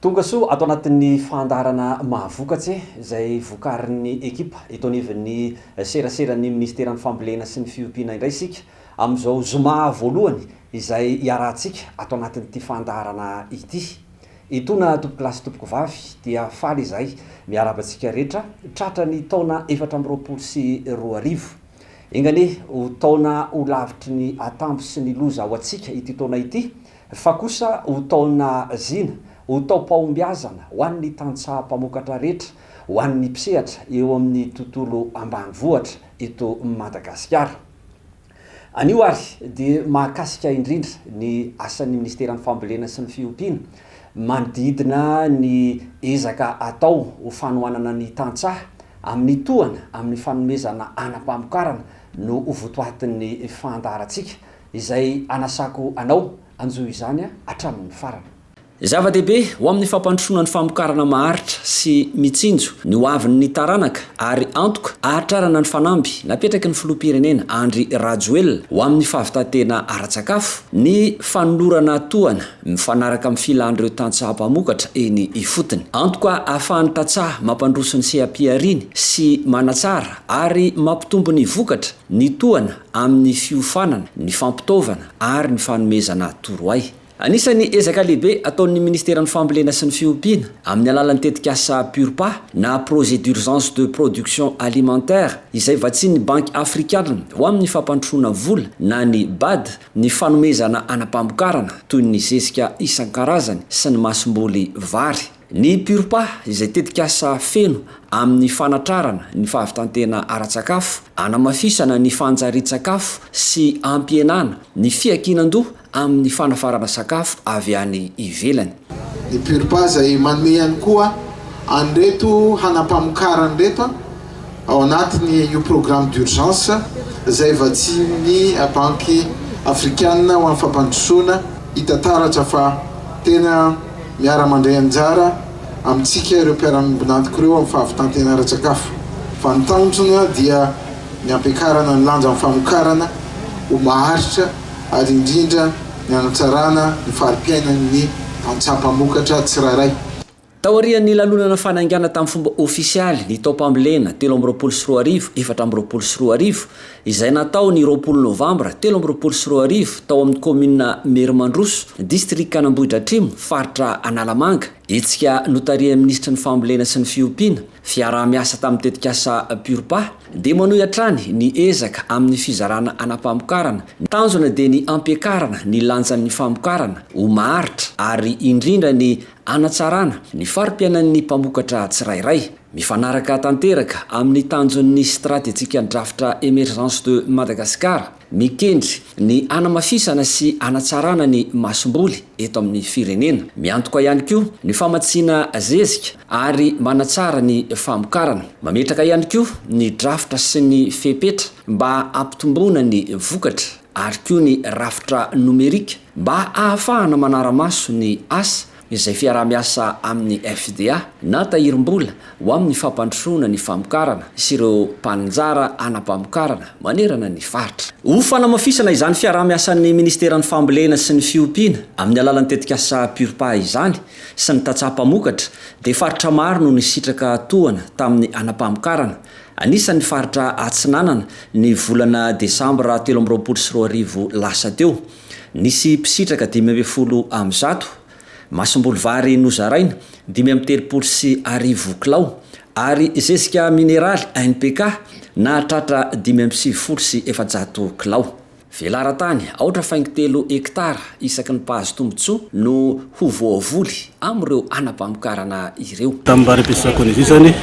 Tonga soa ato anatin'ny fandaharana Mahavokatse izay vokarin'ny ekipa eto anivon'ny seraseran'ny Minisiteran'ny Fambolena sy ny Fiompiana indray isika amin'izao zoma voalohany izay iarahantsika ato anatin'ity fandaharana ity. Etona tompokolahy sy tompokovavy dia faly izahay miarahaba antsika rehetra tratra ny taona 2024. Enga anie ho taona ho lavitry ny atambo sy ny loza ho antsika ity taona ity fa kosa ho taona zina, ho taom-pahombiazana ho an'ny tantsaha mpamokatra rehetra, ho an'ny mpisehatra eo amin'ny tontolo ambanivohitra eto Madagasikara. Anio ary dia mahakasika indrindra ny asan'ny Minisiteran'ny Fambolena sy ny Fiompiana manodidina ny ezaka atao ho fanohanana ny tantsaha amin'ny tohana amin'ny fanomezana anam-pamokarana no ho votoatin'ny fandaharantsika izay hanasako anao hanjohy izany hatramin'ny farany. Zava-dehibe ho amin'ny fampandrosoana ny famokarana maharitra sy mitsinjo ny ho avin'ny taranaka ary antoka ahatrarana ny fanamby napetraky ny Filoham-pirenena Andry Rajoelina ho amin'ny fahavitan-tena ara-tsakafo ny fanolorana tohana mifanaraka amin'ny filan'ireo tantsaha mpamokatra eny ifotony. Antoka ahafahan'ny tantsaha mampandroso ny seha-pihariany sy manatsara ary mampitombo ny vokatra ny tohana amin'ny fiofanana, ny fampitaovana ary ny fanomezana torohay. Anisan'ny ezaka lehibe ataon'ny Ministeran'ny Fambolena sy ny Fiompiana amin'ny alalan'ny tetikasa PURPA na Projet d'Urgence de Production Alimentaire izay vatsian'ny Banky Afrikanina ho amin'ny fampandrosoana vola na ny bad ny fanomezana anam-pamokarana toy ny zezika isan-karazany sy ny masomboly vary. Ny PURPA izay tetikasa feno amin'ny fanatrarana ny fahavitan-tena ara-tsakafo, anamafisana ny fanjarian-tsakafo sy ampihenana ny fiankinan-doha amin'ny fanafarana sakafo avy any ivelany. Ny PURPA izay manome ihany koa an'ireto hanam-pamokarana ireto ao anatin'ny io programme d'urgence izay vatsian'ny Banky Afrikana ho an'ny fampandrosoana, hita taratra fa tena miara-mandray anjara amintsika ireo mpiara-miombon'antoka ireo amin'ny fahavitan-tena ara-tsakafo fa ny tanjona dia ny hampiakarana ny lanjan'ny famokarana ho maharitra ary indrindra ny hanatsarana ny fari-piainan'ny tantsaha mpamokatra tsirairay. Taorian'ny lanonana fanaingana tamin'ny fomba ofisialy ny taom-pambolena 2023, 2024, izay natao ny 20 novambra 2023 tao amin'ny kaominina Merimandroso, distrikan'Ambohidratrimo, faritra Analamanga, hetsika notarihan'ny minisitry ny Fambolena sy ny Fiompiana, Fiaraha-miasa tamin'ny tetikasa PURPA dia manohy hatrany ny ezaka amin'ny fizarana anam-pamokarana. Ny tanjona dia ny hampiakarana ny lanjan'ny famokarana ho maharitra ary indrindra ny hanatsarana ny fari-piainan'ny mpamokatra tsirairay. Mifanaraka tanteraka amin'ny tanjon'ny stratejikan'ny drafitra Emergence de Madagascar. Mikendry ny hanamafisana sy hanatsarana ny masomboly eto amin'ny firenena. Miantoka ihany koa ny famatsiana zezika ary manatsara ny famokarana. Mametraka ihany koa ny drafitra sy ny fepetra mba hampitomboana ny vokatra ary koa ny rafitra nomerika mba hahafahana manara-maso ny asa izay fiaraha-miasa amin'ny FDA na tahirim-bola ho amin'ny fampandrosoana ny famokarana sy ireo mpaninjara anam-pamokarana manerana ny faritra. Ho fanamafisana izany fiaraha-miasan'ny Ministeran'ny Fambolena sy ny Fiompiana amin'ny alalan'ny tetikasa PURPA izany sy ny tantsaha mpamokatra dia faritra maro no nisitraka tohana tamin'ny anam-pamokarana, anisan'ny faritra Atsinanana ny volana desambra 2023 lasa teo. Nisy mpisitraka 115, masomboly vary nozaraina 1035 kilao ary zezika mineraly NPK nahatratra 495 kilao. Velaran-tany aotra faingo telo hektara isaky ny mpahazo tombontsoa no ho voavoly amin'ireo anam-pamokarana ireo. Tanimbary ampiasako an'izy io izany,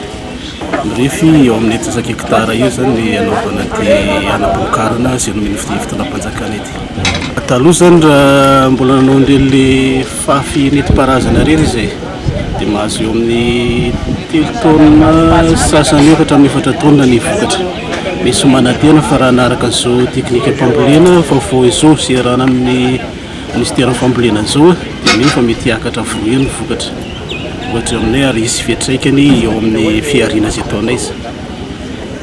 mirefy eo amin'ny antsasaka hectare eo izany ny anaovana ity anam-pamokarana izay nomen'ny fitondram-panjakana ity. Taloha izany raha mbola nanao an'ireny le fafy nentim-paharazana ireny izy dia mahazo eo amin'ny telo taonina sy sasany eo ka hatramin'ny efatra taonina ny vokatra. Misy manantena fa raha hanaraka an'izao teknikam-pambolena vaovao izao izay iarahana amin'ny Minisiteran'ny fambolena izao dia mino fa mety hiakatra avo heny ny vokatra ohatra eo aminay ary hisy fiantraikany eo amin'ny fihariana izay ataonay izany.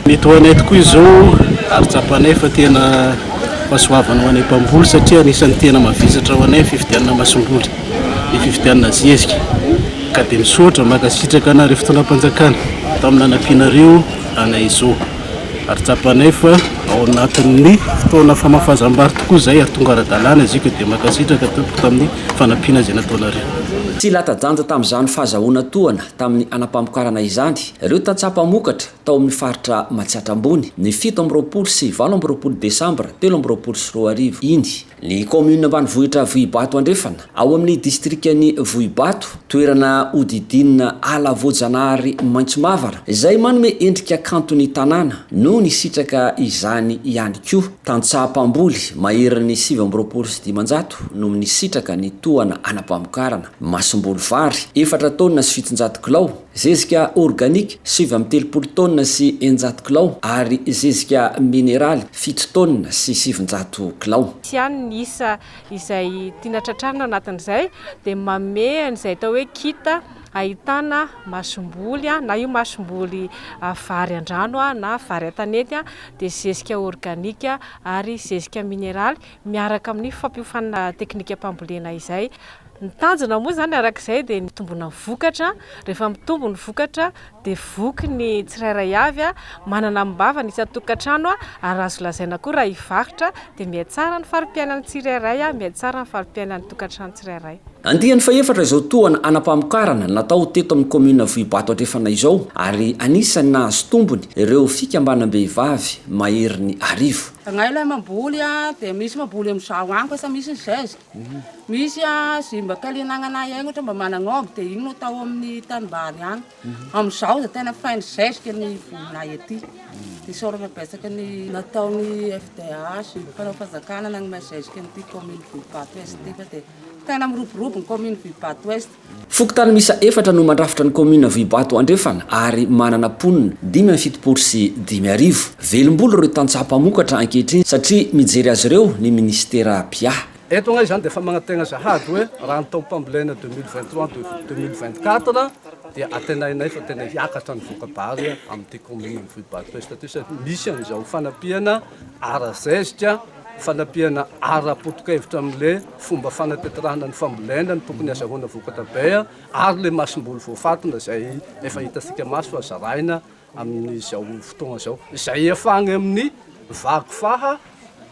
Mety ho anay tokoa izao ary tsapanay fa tena fahasoavana ho anay mpamboly satria anisan'ny tena mavesatra ho anay ny fividianana masomboly, ny fividianana zezika. Ka dia misaotra, mankasitraka anareo fitondram-panjakana tamin'ny nanampianareo anay izao. Ary tsapanay fa ao anatin'ny fotoana famafazam-bary tokoa izay ary tonga ara-dalàna izy io ka dia mankasitraka tompoko tamin'ny fanampiana izay nataonareo. Tsy latsa-danja tamin'izany fahazahoana tohana tamin'ny hanam-pamokarana izany ireo tantsaha mpamokatra tao amin'ny faritra Matsiatra Ambony ny 27 sy 28 desambra 2023 iny. Ny kaominina ambanivohitra Vohibato Andrefana, ao amin'ny distrikan'i Vohibato, toerana hodidinina ala voajanahary maitso mavana, izay manome endrika kanto ny tanàna, no nisitraka izany ihany koa. Tantsaha mpamboly maherin'ny 529 no nisitraka ny tohana ana-pamokarana masomboly vary, efatra taonina sy 700 kilao, Zezika organika, 39 taonina sy 600 kilao ary zezika mineraly, 7 taonina sy 900 kilao. Misy ihany ny isa izay tiana tratrarina ao anatin'izay dia manome an'izay atao hoe kit ahitana masomboly na io masomboly vary an-drano na vary an-tanety dia zezika organika ary zezika mineraly miaraka amin'ny fampiofanana teknikam-pambolena izay. Ny tanjona moa izany araka izay dia ny hitomboana ny vokatra, rehefa mitombo ny vokatra dia voky ny tsirairay avy, manana amim-bava ny isan-tokantrano ary azo lazaina koa raha hivarotra dia mihatsara ny fari-piainan'ny tsirairay, mihatsara ny fari-piainan'ny tokantrano tsirairay. Andiany fahefatra izao tohana hanam-pamokarana natao teto amin'ny kaominina Vohibato Andrefana izao ary anisan'ny nahazo tombony ireo fikambanam-behivavy maherin'ny arivo. Agnay ilay mamboly dia misy mamboly amin'izao agny fa sa misy ny zezika. Misy ze mba kely anagnanay agny ohatra mba managn'omby de igny no atao amin'ny tanimbary agny. Amizao de tena feno zezika ny volinay aty. De isaorana betsaka ny nataon'ny FDH, mpanao fanjakana nagnome zezika an'ity commune Vohibato Est ty fa de tena miroborobo ny commune Vohibato Est. Fokontany miisa efatra no mandrafitra ny kaominina Vohibato Andrefana ary manana mponina 55. Velom-bolo ireo tantsaha mpamokatra ankehitriny satria mijery azy ireo ny minisitera mpiahy. Eto angaha izany dia efa magnantegna sahady hoe raha ny taom-pambolena 2023 2024 dia antenainay fa tena hiakatra ny voka-bary amin'ity kaominina Vohibato Est ity satria misy an'izao fanampiana ara-zezika Fanampiana ara-potokevitra amin'ilay fomba fanatanterahana ny fambolena no tokony azahoana vokatra be ary ilay masomboly voafantina izay efa hitantsika maso fa zaraina amin'izao fotoana izao, izay efa any amin'ny vaky faha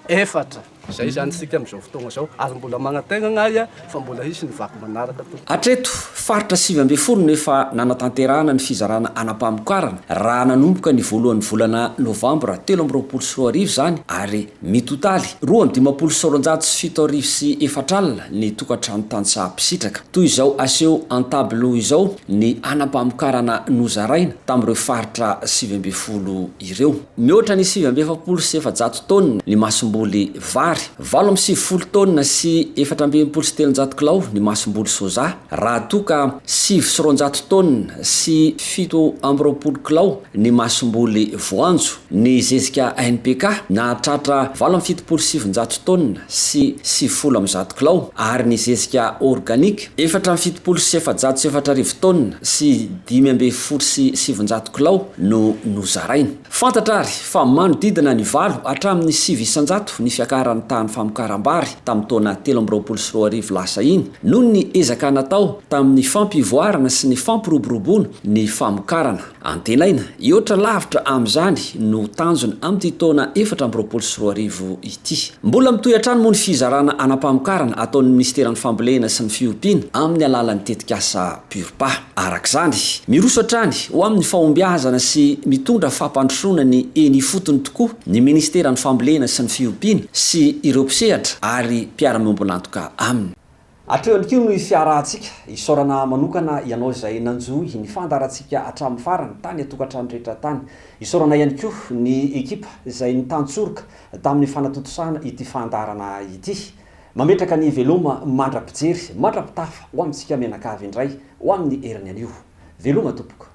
efatra izay izany isika amin'izao fotoana izao ary mbola manantena ahy fa mbola hisy ny vaky manaraka tompoko. Hatreto, faritra 19 no efa nanatanterahana ny fizarana anam-pamokarana raha nanomboka ny voalohan'ny volana novambra 2023 izany ary mitotaly 7252 ny tokantrano tantsaha mpisitraka. Toy izao aseho an-tabilao izao ny anam-pamokarana nozaraina tamin'ireo faritra 19 ireo. Mihoatra ny 449 taonina ny masomboly vary, 98 taonina sy 364 kilao ny masomboly soja, raha toa ka 209 taonina sy 27 kilao ny masomboly voanjo, ny zezika NPK nahatratra 978 taonina sy 190 kilao ary ny zezika organika 474 taonina sy 915 kilao no nozaraina. Fantatra àry fa manodidina ny valo hatramin'ny 9% ny fiakaran'ny tahan'ny famokaram-bary tamin'ny taona 2023 lasa iny, noho ny ezaka natao tamin'ny fampivoarana sy ny fampiroboroboana ny famokarana. Antenaina hihoatra lavitra amin'izany no tanjona amin'ity taona 2024 ity. Mbola mitohy hatrany moa ny fizarana anam-pamokarana ataon'ny minisiteran'ny Fambolena sy ny Fiompiana amin'ny alalan'ny tetikasa PURPA. Araka izany, miroso hatrany ho amin'ny fahombiazana sy mitondra fampandrosoana ny eny ifotony tokoa ny minisiteran'ny Fambolena sy ny Fiompiana sy ireo mpisehatra ary mpiara-miombon'antoka aminy. Hatreo ihany koa ny fiarahantsika. Isaorana manokana ianao izay nanjohy ny fandaharantsika hatramin'ny farany tany an-tokantrano rehetra tany. Isaorana ihany koa ny ekipa izay nitantsoroka tamin'ny fanatontosana ity fandaharana ity. Mametraka ny veloma mandra-pijery, mandra-pitafa ho amintsika mianakavy indray ho amin'ny heriny anio. Veloma tompoko.